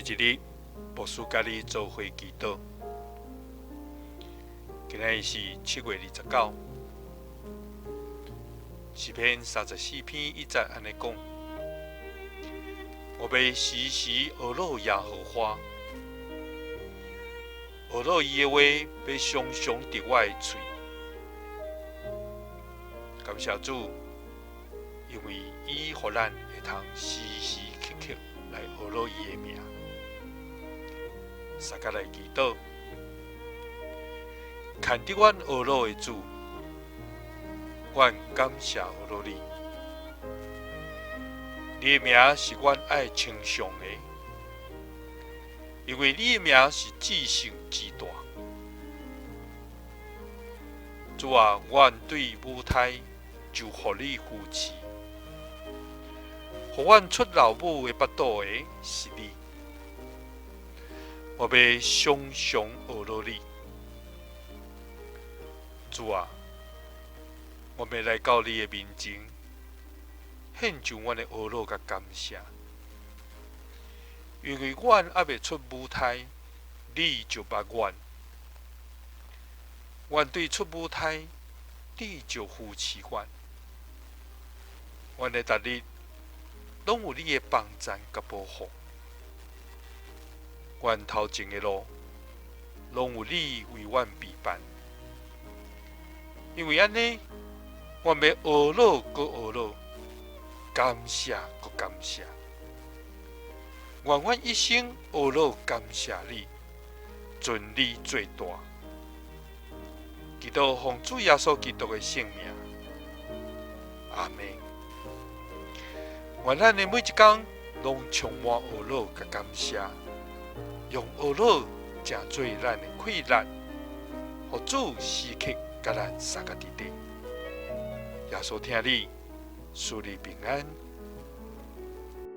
每一日，牧師佮你做伙祈禱。今仔日是7月29，詩篇34篇1節按呢講：我欲時時呵咾耶和華，呵咾伊的話欲常常佇我的喙。感謝主，因為伊予咱會通時時刻刻來呵咾伊的名。相佮來祈禱，牽著阮呵咾的主，阮感謝呵咾你。你的名是阮愛稱頌的，因為你的名是至聖至大。主啊，阮對母胎就予你扶持，予阮出老母的腹肚的是你。我欲常常呵咾你，主啊，我欲來到你的面前，獻上阮的呵咾佮感謝，因為阮猶未出母胎，你就捌阮；阮對出母胎，你就扶持阮。阮的逐日攏有你的幫贊佮保護。阮頭前的路，攏有你為阮備辦。因為按呢，阮欲呵咾閣呵咾，感謝閣感謝。願阮一生呵咾感謝你，尊你做大。祈禱奉主耶穌基督的聖名，阿們。願咱的每一工攏充滿呵咾佮感謝。用呵咾成做咱的氣力，予主時刻佮咱相佮佇底。耶穌疼你，賜你平安。